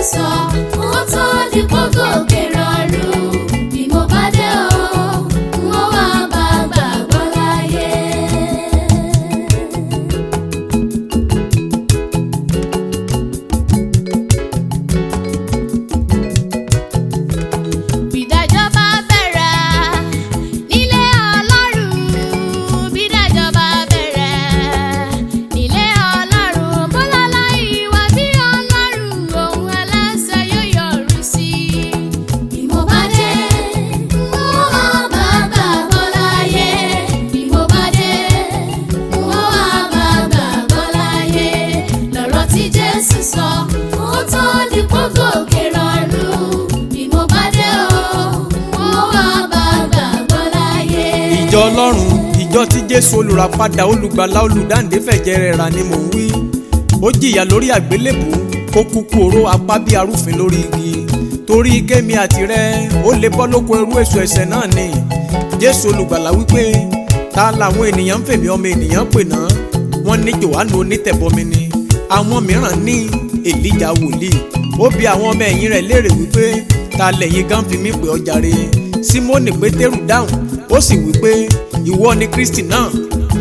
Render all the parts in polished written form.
sọ, ó tó di kókó kẹrọ̀rùn. Bí mo bá dé o, n ó wá bá gbàgbọ́ láyé. Bídájọ́ bá bẹ̀rẹ̀ nílé Ọlọ́run, bídájọ́ bá bẹ̀rẹ̀ nílé Ọlọ́run, bọ́lá láì wá bí Ọlọ́run, òun aláṣẹ yóò yọrí sí. Bí mo bá dé, n ó wá bá gbàgbọ́ láyé. Bí mo bá dé, n ó wá bá gbàgbọ́ láyé. Lọ̀rọ̀ tí Jésù sọ, ó tó di kókó kẹrọ̀rùn. Bí mo bá dé o, n ó wá bá gbàgbọ́ láyé. Ìjọ Ọlọ́run, ìjọ tí Jésù olùràpadà, olùgbàlà, olùdáǹdè fẹ̀jẹ̀ rẹ̀ rà ni mò ń wí. Ó jìyà lórí àgbélébùú, ó kúkú oró apá bí arúfin lórí igi, torí kémi àti rẹ ó lè bọ́ lóko ẹrú èso ẹ̀ṣẹ̀ náà ni. Jésù olùgbàlà wípé, ta làwọn ènìyàn ń fèmí ọmọ ènìyàn pè náà? Wọ́n ní Jòhánù onítẹ̀bọmi ni, àwọn mìíràn ní Èlíjà wòlíì. Ó bi àwọn ọmọ ẹ̀yìn rẹ̀ léèrè wípé, ta lẹ̀yin gan fi mí pè ọ́ jàre? Símónì Pétérù dáhùn, ó sì wípé, ìwọ ni Kristi náà,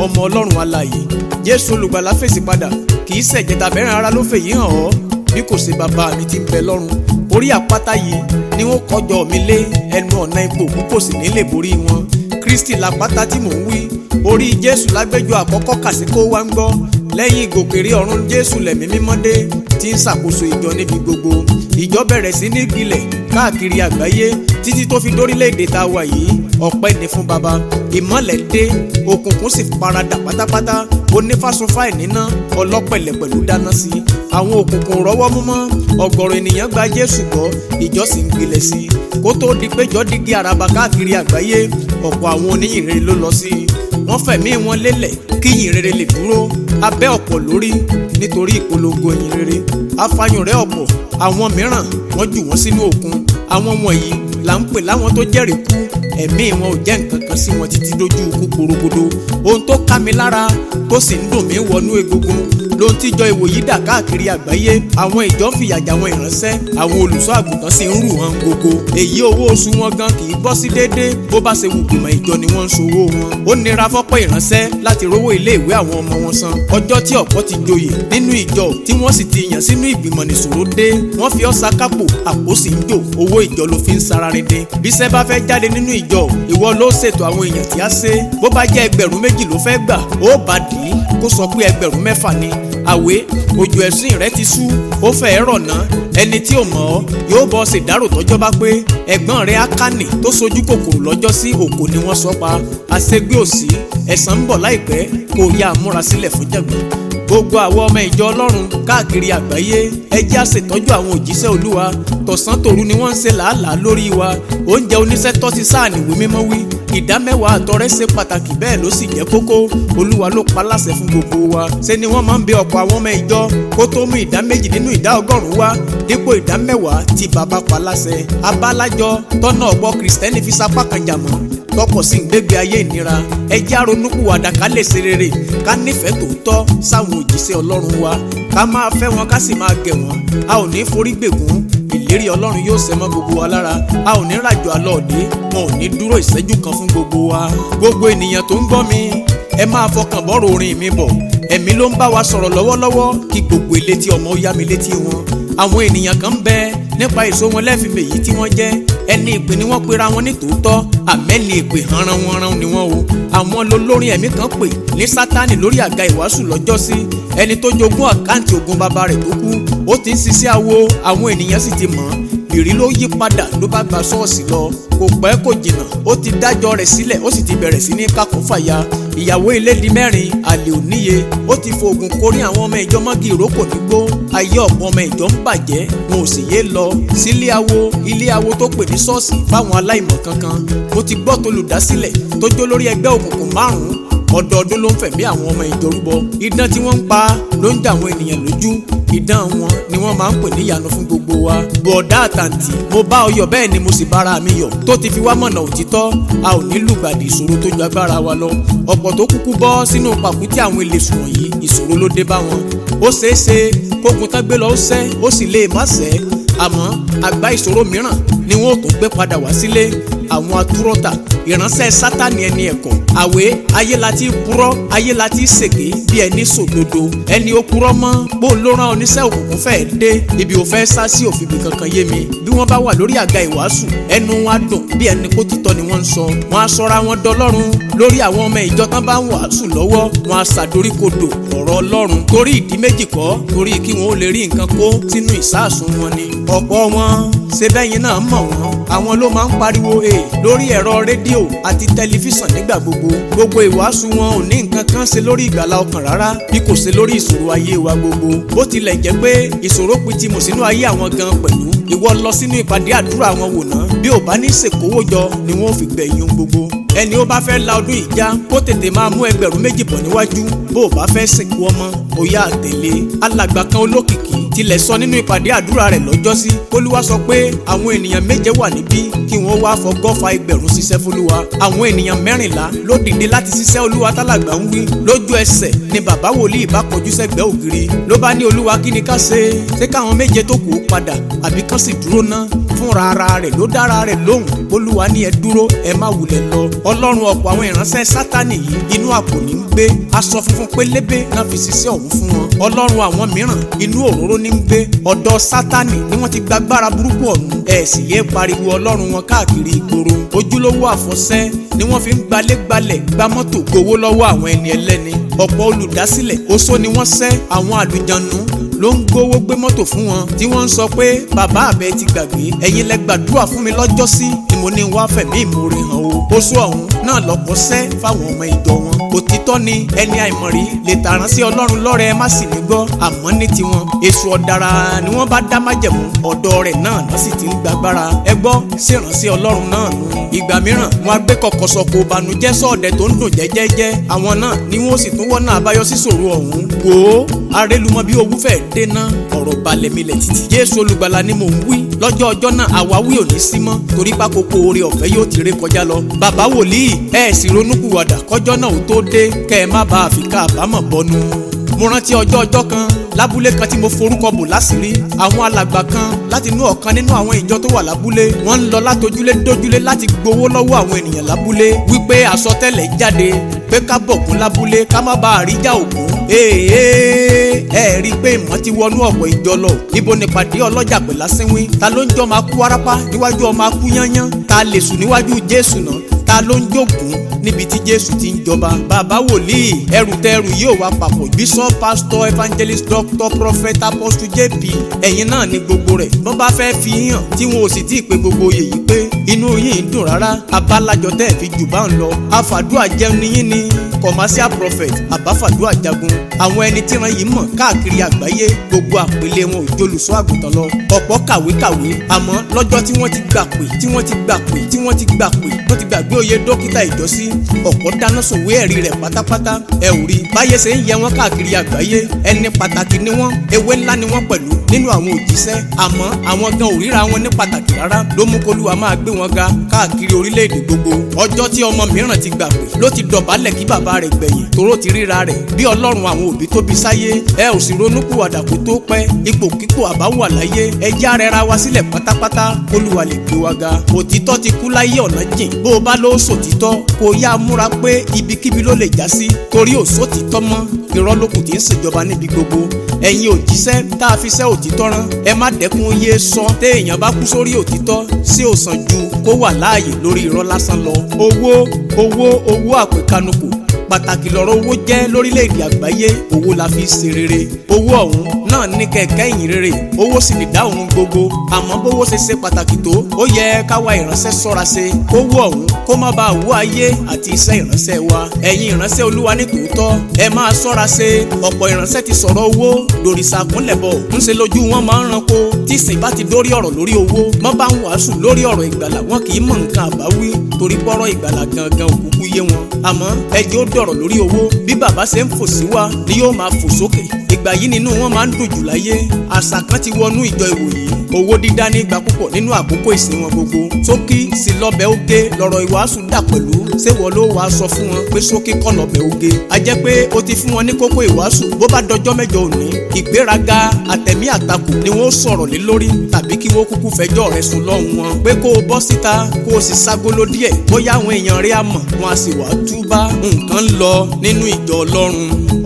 ọmọ Ọlọ́run alààyè. Jésù olùgbàlà fèsì padà, kì í ṣẹ̀jẹ̀ tàbẹ́ràn ara ló fèyí hàn ọ́, bí kò ṣe bàbá mi tí ń bẹ lọ́run. Orí àpáta yìí ni wọ́n kọjọ mi lé, ẹnu ọ̀nà ipò òkú kò sì ní lè borí wọn. Kristi làpáta tí mò ń wí. Orí Jésù lágbẹ́jọ́ àkọ́kọ́ kàsí kó wá ń gbọ́. Lẹ́yìn ìgòkèrè ọ̀run, Jésù lẹ̀mí mímọ́ dé tí ń ṣàkóso ìjọ níbi gbogbo. Ìjọ bẹ̀rẹ̀ sí ní gbilẹ̀ káàkiri àgbáyé títí tó fi dórílẹ̀-èdè tá a wà yìí. Ọpẹ́ ni fún baba. Ìmọ́lẹ̀ dé, òkùnkùn sì paradà pátápátá. Onífàsúnfà ìníná ọlọ́pẹ̀lẹ̀ pẹ̀lú dáná sí i. Àwọn òkùnkùn rọ́wọ́ mú mọ́. Ọ̀gọ̀rọ̀ ènìyàn gba Jésù gbọ́, ìjọ sì ń gbilẹ̀ sí i. Kó tó di péjọ dígí àràbà káàkiri àgbáyé, ọ̀pọ̀ àwọn oníyìnrere ló lọ sí i. Wọ́n fẹ̀mí wọn lélẹ̀ kí ìyìnrere lè dúró. Abẹ́ ọ̀pọ̀ lórí nítorí ìpolongo ìyìnrere. Afayùnrẹ́ ọ̀pọ̀ àwọn mìíràn, wọ́n jù wọ́n sínú òkun. Àwọn wọ̀nyí là ń pè láwọn tó jẹ́rìí kú. Ẹ̀mí wọn ò jẹ́ nǹkan kan sí wọn títí dójú ikú porogodo. Ohun tó ká mi lára tó sì ń dùn mí wọnú egungun lóhun tíjọ ìwòyí dà káàkiri àgbáyé. Àwọn ìjọ ń fìyà jà àwọn ìránṣẹ́, àwọn olùṣọ́ àgùntàn sì ń rù hàn gbogbo. Èyí owó oṣù wọn gan kì í bọ́ sí déédé, bó bá ṣe wù gbìmọ̀ ìjọ ni wọ́n ń ṣòwò wọn. Ó nira fọ́pọ̀ ìránṣẹ́ láti rówó ilé ìwé àwọn ọmọ wọn san. Ọjọ́ tí ọ̀pọ̀ ti joyè nínú ìjọ tí wọ́n sì ti yàn sínú ìgbìmọ̀ nìṣòro dé. Wọ́n fi ọ́ sakápò, àpò sì ń jò, owó ìjọ ló fi ń sararin dín. Bíṣẹ́ bá fẹ́ jáde nínú ìjọ, ìwọ ló ṣètò àwọn èèyàn tí a ṣe. Bó bá jẹ́ 2000 ló fẹ́ gbà, ó bá dì í kó sọ pé 6000 ni. Àwé òjò ẹ̀sìn rẹ ti sú, ó fẹ́ rọ̀nà. Ẹni tí ò mọ̀ ọ́ yóò bọ́ ṣèdárò tọ́jọ́ bá pé. Ẹ̀gbọ́n rẹ̀ Ákánì tó sojú kòkòrò lọ́jọ́ sí òkò ni wọ́n sọ pa. Àṣegbé òsì, ẹ̀san ń bọ̀ láìpẹ́, kó yá a múra sílẹ̀ fún jẹ̀gbọ́n. Gbogbo àwọn ọmọ ìjọ Ọlọ́run káàkiri àgbáyé, ẹ jẹ́ á ṣètọ́jú àwọn òjíṣẹ́ Olúwa. Tọ̀sán tòru ni wọ́n ń ṣe làálàá lórí wa. Oúnjẹ oníṣẹ́ tọ́sí sáà níwèé mímọ́ wí. Ìdá mẹ́wàá àtọrẹ ṣe pàtàkì, bẹ́ẹ̀ ló sì jẹ́ kókó. Olúwa ló pa láṣẹ fún gbogbo wa. Ṣe ni wọ́n máa ń bẹ ọ̀pọ̀ àwọn ọmọ ìjọ kó tó mú ìdá 2 nínú ìdá 100 wá dípò ìdá 10 tí bàbá pa láṣẹ. Abálájọ tọ́nà ọ̀pọ̀ kìrìsìtẹ́nì fi sapá kan jà mọ́, tọkọ̀ sí ń gbégbé ayé ìnira. Ẹ jẹ́ á ronúpìwàdà ká lè ṣe rere, ká nífẹ̀ẹ́ tòótọ́ sáwọn òjíṣẹ́ Ọlọ́run wa, ká máa fẹ́ wọn, ká sì máa gẹ̀ wọ́n. A ò ní forí gbègún. Ìlérí Ọlọ́run yóò ṣẹ mọ́ gbogbo wa lára. A ò ní ràjò àlọ́ọ̀dé, wọn ò ní dúró ìṣẹ́jú kan fún gbogbo wa. Gbogbo ènìyàn tó ń gbọ́ mi, ẹ máa fọkàn bọ́rọ̀ orin mi bọ̀. Ẹ̀mí ló ń bá wa sọ̀rọ̀ lọ́wọ́lọ́wọ́, kí gbogbo elétí ọmọ ó yá mi létí wọn. Àwọn ènìyàn kan ń bẹ, nípa èso wọn lẹ́fìmẹ̀ èyí tí wọ́n jẹ́. Ẹni ìpè ni wọ́n pera wọn ní tòótọ́, àmẹ́ni ìpè hanranwanran ni wọ́n o. Àwọn lolórin ẹ̀mí kan pè ní Sátánì lórí àga ìwàásù lọ́jọ́sí. Ẹni tó jogún àkáǹtì ogun bàbá rẹ̀ tó kú, ó ti ń ṣiṣẹ́ awo, àwọn ènìyàn sì ti mọ̀ ọ́n. Ìrí ló yí padà ló bá gba ṣọ́ọ̀ṣì lọ. Kò pẹ́ kò jìnnà, ó ti dájọ́ rẹ̀ sílẹ̀, ó sì ti bẹ̀rẹ̀ sí ní kákó fàya. Ìyàwó ilé di 4, àlè ò níye. Ó ti fòògùn kórí àwọn ọmọ ìjọ mọ́gì ìrókò nígbó. Ayé ọ̀pọ̀ ọmọ ìjọ ń bàjẹ́, wọn ò sì yé lọ sílé awo. Ilé awo tó pè ní ṣọ́ọ̀ṣì fáwọn aláìmọ̀ kankan. Mo ti gbọ́ tolùdásílẹ̀ tó jó lórí ẹgbẹ́ òkùnkùn 5. Ọdọọdún ló ń fẹ̀mí àwọn ọmọ ìjọ rúbọ. Idán tí wọ́n ń pa ló ń dà àwọn ènìyàn lójú. Idán wọn ni wọ́n máa ń pè ní ìyanu fún gbogbo wa. Bọ̀dá àtàǹtì, mo bá ọ yọ̀, bẹ́ẹ̀ ni mo sì bára mi yọ̀ tó ti fi wá mọ̀nà òtítọ́. A ò ní lùgbàdì ìṣòro tó ju agbára wa lọ. Ọ̀pọ̀ tó kúkú bọ́ sínú pàkúté àwọn eléṣù wọ̀nyí, ìṣòro ló dé bá wọn. Ó ṣeé ṣe kógun tán gbé lọ ó ṣẹ́, ó sì lè má ṣẹ́. Àmọ́ àgbá ìṣòro mìíràn ni wọ́n ò tún gbé padà wá sílé. Àwọn atúrọ́tà, ìránṣẹ́ Sátánì, ẹni ẹ̀kọ́ àwé, ayé la ti purọ́, ayé la ti ṣèké bí ẹni sòdodo. Ẹni ó purọ́ mọ́ bó ló rán oníṣẹ́ òkùnkùn fẹ́ẹ́ dé ibi ò fẹ́ sá sí òfin kankan yé mi. Bí wọ́n bá wà lórí àga ìwàásù, ẹnu wọn á dùn bí ẹni kó títọ́ ni wọ́n ń sọ. Wọ́n á sọra wọn dọlọ́run lórí àwọn ọmọ ìjọ tán bá ń wàásù lọ́wọ́. Wọ́n á ṣàdoríkodò ọ̀rọ̀ Ọlọ́run torí ìdí méjì kọ́, torí kí wọ́n ó lè rí nǹkan kó sínú ìsáàsùn wọn ni. Ọ̀pọ̀ wọn ṣe bẹ́yìn náà mọ̀ wọ́n, àwọn ló máa ń pariwo e lórí ẹ̀rọ rédíò àti tẹlifíṣàn nígbà gbogbo. Gbogbo ìwàásù wọn ò ní nǹkan kan ṣe lórí ìgbàlà ọkàn rárá, bí kò ṣe lórí ìṣòro ayé wa gbogbo. Bó tilẹ̀ jẹ́ pé ìṣòro pitì mọ̀ sínú ayé àwọn gan pẹ̀lú. Ìwọ lọ sínú ìpàdé àdúrà wọn wò ná, bí ò bá ní ṣèkówójọ ni wọn ò fi gbẹ̀yìn ohun gbogbo. Ẹni ó bá fẹ́ la ọdún ìjà, kó tètè máa mú 2000 bọ̀ níwájú. Bó o bá fẹ́ sìnkú ọmọ, ó yá àtẹ̀lé. Alàgbà kan olókìkí tilẹ̀ sọ nínú ìpàdé àdúrà rẹ̀ lọ́jọ́sí, Olúwa sọ pé àwọn ènìyàn 7 wà níbí kí wọ́n wá fọgọ́fà 1000 ṣiṣẹ́ f'Olúwa. Àwọn ènìyàn 14 ló dìde láti ṣiṣẹ́ Olúwa tálàgbà ń wí. Lójú ẹsẹ̀ ni bàbá wòlíì bá kọjú sẹ́gbẹ̀ẹ́ ògiri, ló bá ní, Olúwa, kí ni ká ṣe? Ṣé káwọn 7 tó kù ó padà àbí kán sì dúró ná? Fúnra ara rẹ̀ ló dára rẹ̀ lóhùn. Olúwa ní, ẹ dúró, ẹ má wulẹ̀ lọ. Ọlọ́run ọ̀pọ̀ àwọn ìránṣẹ́ Sátánì yìí inú àpò ní ń gbé. Aṣọ funfun pélébé náà fi ṣiṣẹ́ ọ̀hún fún wọn. Ọlọ́run àwọn mìíràn inú òróró ní ń gbé. Ọ̀dọ̀ Sátánì ni wọ́n ti gbàgbára burúkú ọ̀hún. Ẹ̀ sì yé pariwo Ọlọ́run wọn káàkiri ìgboro. Ojúlówó àfọ̀ṣẹ́ ni wọ́n fi ń gbalé-gbalẹ̀, gba mọ́tò, gbowó lọ́wọ́ àwọn ẹni ẹlẹ́ni. Ọ̀pọ̀ olùdásílẹ̀ oṣó ni wọ́n ṣẹ́. Àwọn àlùjànnú ló ń gbowó gbé mọ́tò fún wọn, tí wọ́n ń sọ pé, bàbá àbẹ ti gbàgbé, ẹ̀yin lẹ gbàdúrà fún mi lọ́jọ́sí ni mo ní wá fẹ̀mí ìmoore hàn o. Oṣù ọ̀hún náà lọ́pọ̀ sẹ́ fáwọn ọmọ ìjọ wọn. Òtítọ́ ni ẹni àìmọ̀rí lè tàrán sí Ọlọ́run lọ́rẹ̀, má sì ní gbọ́. Àmọ́ ní tiwọn, èṣù ọ̀dàrà ni wọ́n bá dá májẹ̀mú, ọ̀dọ̀ rẹ̀ náà lọ́ sì ti ń gbàgbára. Ẹ gbọ́, ṣèrànṣẹ́ Ọlọ́run náà nù. Ìgbà mìíràn wọn á gbé kọ̀kọ̀sọ̀kò ìbànújẹ́ sọ̀ọ̀dẹ̀ tó ń dùn jẹ́jẹ́jẹ́. Àwọn náà ni wọ́n sì tún wọ́nà àbáyọ síṣòro ọ̀hún. Wò ó, arélumọ bí owó fẹ́ dènà ọ̀rọ̀ balẹ̀ milẹ̀ títì. Jésù olùgbàlà ni mò ń wí. Lọ́jọ́ ọjọ́ náà àwáwí ò ní sí mọ́, torí pákókó oore ọ̀fẹ́ yóò ti ré kọjá lọ. Bàbá wòlíì, ẹ sì ronúkúwàdà kọjọ́ náà ò tó dé, kẹ́ ẹ má bàa fi ká àbámọ̀ bọnu. Mo rántí ọjọ́ ọjọ́ kan lábúlé kan tí mo forúkọ bò láṣìírí. Àwọn alàgbà kan láti inú ọ̀kan nínú àwọn ìjọ tó wà lábúlé, wọ́n ń lọ látojúlé dójúlé láti gbowó lọ́wọ́ àwọn ènìyàn lábúlé wípé àsọtẹ́lẹ̀ jáde pé ká bọ̀kún lábúlé, ká má bàa ríjà ògún. Ee, ẹ rí i pé ìmọ̀ ti wọnú ọ̀pọ̀ ìjọ lọ. Níbo ni pàdé ọlọ́jà pẹ̀lú asínwín? Ta ló ń jọ máa kú wárápá níwájú ọmọ akú yányán? Ta lè sùn níwájú Jésù náà? Ta ló ń jókòó níbi tí Jésù ti ń jọba? Bàbá wòlíì, ẹrù tẹrù yóò wá papọ̀. Bishop, pastor, evangelist, doctor, prophet, apostle, JP, ẹ̀yin náà ni gbogbo rẹ̀. Wọ́n bá fẹ́ fi hàn tí wọn ò sì tí ì pé gbogbo oyè yìí pé inú yìí ń dùn rárá. Abálájọ tẹ́ ẹ̀ fi jù bá ń lọ. Àfàdúrà jẹun níyìn ni commercial prophet, àbáfàdúrà jagun. Àwọn ẹni tí ran yìí mọ̀ káàkiri àgbáyé, gbogbo àpèlé wọn ò jolùṣọ́ àgùntàn lọ. Ọ̀pọ̀ kàwé kàwé, àmọ́ lọ́jọ́ tí wọ́n ti gbà pé, tí wọ́n ti gbà pé, tí wọ́n ti gbà pé, wọ́n ti gbàgbé oyè dókítà ìjọsí. Ọ̀pọ̀ dáná sòwé ẹ̀rí rẹ̀ pátápátá. Ẹ ò rí báyé ṣe ń yẹ wọ́n káàkiri àgbáyé. Ẹni pàtàkì ni wọ́n, ewé ńlá ni wọ́n pẹ̀lú nínú àwọn òjíṣẹ́, àmọ́ àwọn gan ò ríra wọn ní pàtàkì rárá, ló mú kólúwa máa gbé wọn ga káàkiri orílẹ̀-èdè gbogbo. Ọjọ́ tí ọmọ mìíràn ti gbà pé ló ti dọ̀bálẹ̀ kí bàbá rẹ̀ gbẹ̀yìn, toró ti ríra rẹ̀ bí Ọlọ́run àwọn òbí tó bí sáyé. Ẹ ò sì ronúpìwàdà kó tó pẹ́. Ipòkípò àbá wà láyé, ẹ já rẹra wa sílẹ̀ pátápátá, kólúwa lè gbé wa ga. Òtítọ́ ti kú láyé, ọ̀nà jìn. Bó o bá ló sòtítọ́, kó o yá múra pé ibikíbi ló lè já sí, torí ò sótítọ́ mọ́, irọ́ ló kù tí ń ṣèjọba níbi gbogbo. Ẹ̀yin òjíṣẹ́ tá a fi ṣẹ́ òtítọ́ rán, ẹ má dẹ́kun yé sọ. Téèyàn bá kú sórí òtítọ́, sí ò sàn ju kó wà láàyè lórí irọ́ lásán lọ. Owó, owó, owó, àpèkánukò. Pàtàkì lọ́rọ̀ owó jẹ́ lórílẹ̀‐èdè àgbáyé. Owó la fi ṣe rere. Owó ọ̀hún náà ní kẹ̀kẹ́ ìyìn rere, owó sì lè dá ohun gbogbo. Àmọ́ bówó ṣe ṣe pàtàkì tó, ó yẹ káwa ìránṣẹ́ ṣọ́ra ṣe, kówó ọ̀hún kó má bàa wó ayé àti iṣẹ́ ìránṣẹ́ wa. Ẹ̀yin ìránṣẹ́ Olúwa ní tòótọ́, ẹ máa ṣọ́ra ṣe. Ọ̀pọ̀ ìránṣẹ́ ti sọ̀rọ̀ owó dòrìṣà kúnlẹ̀bọ̀, ńṣe lójú wọn máa ń ranko. Tí ìsìn bá ti dórí ọ̀rọ̀ lórí owó, wọ́n bá ń wàásù lórí ọ̀rọ̀ ìgbàlà, wọn kì í mọ̀ nǹkan àbáwí, torí pọ́rọ̀ ìgbàlà gangan òkúkú yé wọn. Àmọ́ ẹjẹ́ ó dọ̀rọ̀. dọ̀rọ̀ lórí owó, bí bàbá ṣe ń fò sí wa ni yóò máa fò sókè. Ìgbà yìí nínú wọn máa ń dùn jù láyé. Àṣà kan ti wọnú ìjọ ìwòyí, owó dídá nígbà púpọ̀ nínú àkókò ìsìn wọn gbogbo. Sókí sí lọ́bẹ̀ oge lọ̀rọ̀ ìwàásù dà pẹ̀lú. Ṣé wọ́n ló wàá sọ fún wọn pé sókí kọ́ lọ́bẹ̀ oge? A jẹ́ pé o ti fún wọn ní kókó ìwàásù. Bó bá dọjọ́ mẹ́jọ òní, ìgbéraga àtẹ̀mí àtakò ni wọ́n sọ̀rọ̀ lé lórí, tàbí kí wọ́n kúkú fẹjọ́ rẹ̀ sùn lọ́hùn wọn pé kó o bọ́ síta kó o sì ságolo díẹ̀, bóyá àwọn èèyàn rí àmọ̀ wọn a sì wá túbá. Nǹkan ń lọ nínú ìjọ Ọlọ́run.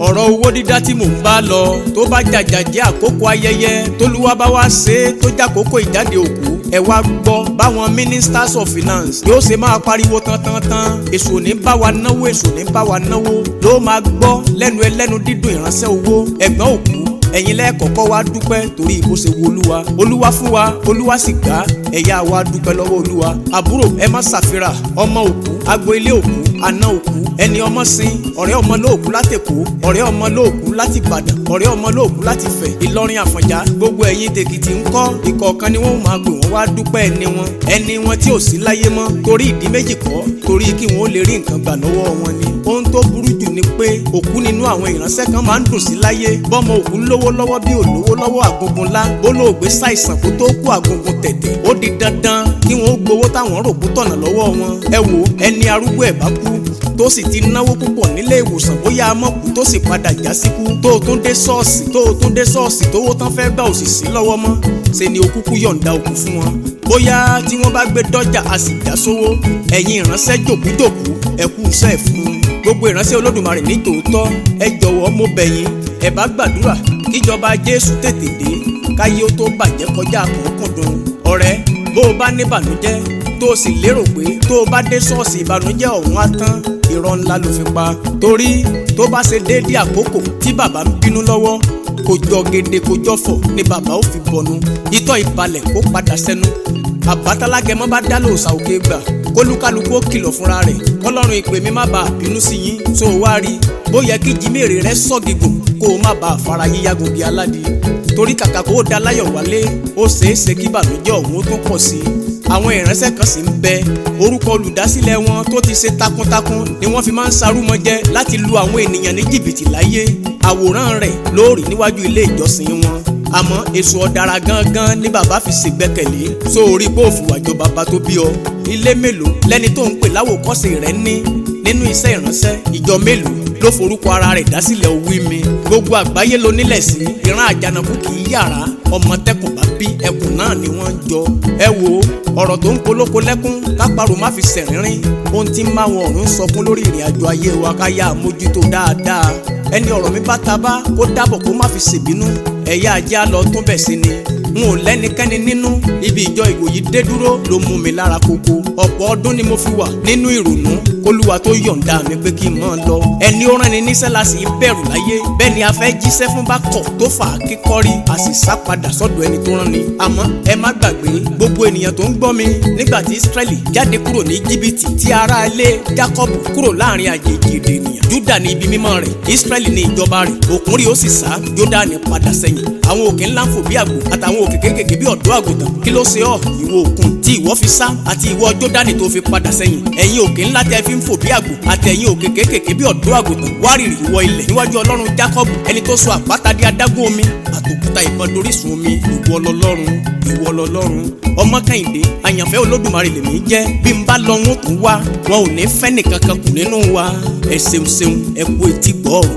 Ọ̀rọ̀ owó dídá tí mò ń bá lọ, tó bá jàjà jẹ́ àkókò ayẹyẹ tólúwa bá wá ṣe é tó jákòókò ìjáde òkú, ẹ wá gbọ́ báwọn ministers of finance yóò ṣe máa pariwo tantantan, èso ní bá wa náwó, èso ní bá wa náwó, ló máa gbọ́ lẹ́nu ẹlẹ́nu dídùn ìránṣẹ́ owó. Ẹ̀gbọ́n òkú, ẹ̀yin lẹ́ẹ̀kọ̀kọ́ wá dúpẹ́ torí bó ṣe wo Olúwa. Olúwa fún wa, Olúwa sì gbà, ẹ̀yà wa dúpẹ́ lọ́wọ́ Olúwa. Àbúrò, ẹ má ṣàfihàn ọmọ òkú, agbo ilé òkú, àna òkú, ẹni ọmọ sin, ọ̀rẹ́ ọmọ lóòkú látẹ̀kọ́, ọ̀rẹ́ ọmọ lóòkú láti Ìbàdàn, ọ̀rẹ́ ọmọ lóòkú láti Ifẹ̀, Ìlọrin, Àfọ̀njá, gbogbo ẹ̀yin tèkìtì ń kọ́. Ìkọ̀ọ̀kan ni wọ́n máa pè wọ́n wá dúpẹ́ ẹni wọn, ẹni wọn tí ò sí láyé mọ́, torí ìdí méjì kọ́, torí kí wọ́n ó lè rí nǹkan gbà lọ́wọ́ wọn ni. Ohun tó burú jù ni pé òkú nínú àwọn ìránṣẹ́ kan máa ń dùn sí láyé. Bọ́mọ òkú lówó lọ́wọ́ bí ò lówó lọ́wọ́, àgungun ńlá, bólóògbé ṣàìsàn kó tó kú, àgungun tẹ̀tẹ̀, ó di dandan kí wọ́n ó gbowó táwọn rò kó tọ̀nà lọ́wọ́ wọn. Ẹ wo ẹni arúgbó ẹ̀ bá kú tó sì ti náwó púpọ̀ nílé ìwòsàn, bóyá amọ̀kú tó sì padà já síkú, tó o tún dé ṣọ́ọ̀ṣì, tó o tún dé ṣọ́ọ̀ṣì tówó tán fẹ́ gbà òsì sí lọ́wọ́ mọ́, ṣe ni òkúkú yọ̀ǹda òkú fún wọn. Bóyá tí wọ́n bá gbé dọ́jà a sì já sówó. Ẹ̀yin ìránṣẹ́ jòkújòkú, ẹ kú iṣẹ́ fún un. Gbogbo ìránṣẹ́ Olódùmarè ní tòótọ́, ẹ jọ̀wọ́ mo bẹ̀ yín, ẹ bá gbàdúrà kíjọba Jésù tètè dé, káyé ó tó bàjẹ́ kọjá àkókòdùn. Ọ̀rẹ́, bó o bá ní ìbànújẹ́ tó o sì lérò pé tó o bá dé ṣọ́ọ̀ṣì ìbànújẹ́ ọ̀hún á tán, irọ́ ńlá ló fi pa. Torí tó bá ṣe déédéé àkókò tí bàbá ń bínú lọ́wọ́, kò jọ gèdè kò jọ fọ̀ ni bàbá ó fi bọnu. Itọ́ ìbalẹ̀ kó padà sẹ́nu. Àbátálágẹmọ bá dá lòòsà òkè gbà, kólúkálukú ó kìlọ̀ fúnra rẹ̀, kọlọ́run ìpè mi má bàa bínú sí yín. Tó o wá rí bó yẹ kí jímèrè rẹ sọ́gìgùn, kó o má bàa fara yíyágun bí aládìí. Torí kàkà kó o da láyọ̀ wálé, ó ṣeéṣe kí ìbànújẹ́ ọ̀hún ó tún pọ̀ sí i. Àwọn ìránṣẹ́ kan sì ń bẹ, orúkọ olùdásílẹ̀ wọn tó ti ṣe takuntakun ni wọ́n fi máa ń sarúmọjẹ láti lu àwọn ènìyàn ní jìbìtì láyé. Àwòrán rẹ̀ lóòrì níwájú ilé ìjọsìn wọn. Àmọ́ èso ọ̀dàrà gangan ni bàbá fi ṣègbẹ́kẹ̀lé. Sóòrí pé òfìwàjọ bàbá tó bí ọ. Ilé mélòó lẹ́ni tó ń pè láwòkọ́ṣe rẹ̀ ní nínú iṣẹ́ ìránṣẹ́? Ìjọ mélòó ló forúkọ ara rẹ̀ dásílẹ̀ owí mi? Gbogbo àgbáyé ló nílẹ̀ sí. Ìran àjànàkú kì í yàrá, ọmọ tẹkùn bá bí ẹkùn náà ni wọ́n ń jọ. Ẹ wo ọ̀rọ̀ tó ń polóko lẹ́kún, kápárò má fi sẹ̀rínrín. Ohun tí ń máa wọn ọ̀run sọkún lórí ìrìn àjò ayé wa, ká yá àmójútó dáadáa. Ẹni ọ̀rọ̀ mi bá ta bá, kó dábọ̀ kó má fi ṣèbínú. Ẹ̀yà ajá lọ tún bẹ̀ sí ni. N ò lẹ́nikẹ́ni nínú. Ibi ìjọ ìwòyí dé dúró ló mú mi lára koko. Ọ̀pọ̀ ọdún ni mo fi wà nínú ìrònú kólúwa tó yọ̀ǹda mi pé kí n máa lọ. Ẹni ó rán ni níṣẹ́ la sì bẹ̀rù láyé. Bẹ́ẹ̀ ni a fẹ́ jíṣẹ́ fún bá kọ̀ tó fà á kíkọ́rí, a sì sá padà sọ́dọ̀ ẹni tó rán ni. Àmọ́ ẹ má gbàgbé gbogbo ènìyàn tó ń gbọ́ mi, nígbà tí Ísírẹ́lì jáde kúrò ní Íjíbítì, tí ará ilé Jákọ́bù kúrò láàrin àjèjì èdè ènìyàn, Júdà ní ibi mímọ́ rẹ̀, Ísírẹ́lì ní ìjọba rẹ̀. Òkun rí ó sì sá, Jódánì padà sẹ́yìn. Àwọn òkè ńlá ń fò bí àgbò, àtàwọn òkè kéékèèké bí ọ̀dọ́ àgùntàn. Kí ló ṣe ọ́, ìwọ òkun tí ìwọ fi sá, àti ìwọ Jódánì tó fi padà sẹ́yìn? Ẹ̀yin òkè ńlá tẹ́ fi ń fò bí àgbò, àti ẹ̀yin òkè kéékèèké bí ọ̀dọ́ àgùntàn, wárìrì ìwọ ilẹ̀ níwájú Ọlọ́run Jákọ́bù, ẹni tó sọ àpáta di adágún omi, àtòkúta ìbọn dorísun omi. Ìwọ lọlọ́run, ìwọ lọlọ́run. Ọmọ Kẹ́hìndé àyànfẹ́ Olódùmarè lèmi jẹ́. Bí n bá lọ wọn tún wá, wọn ò ní fẹ́ nìkankan kù nínú wa. Ẹ ṣeun ṣeun, ẹ kú etí gbọ́ ọ̀rọ̀.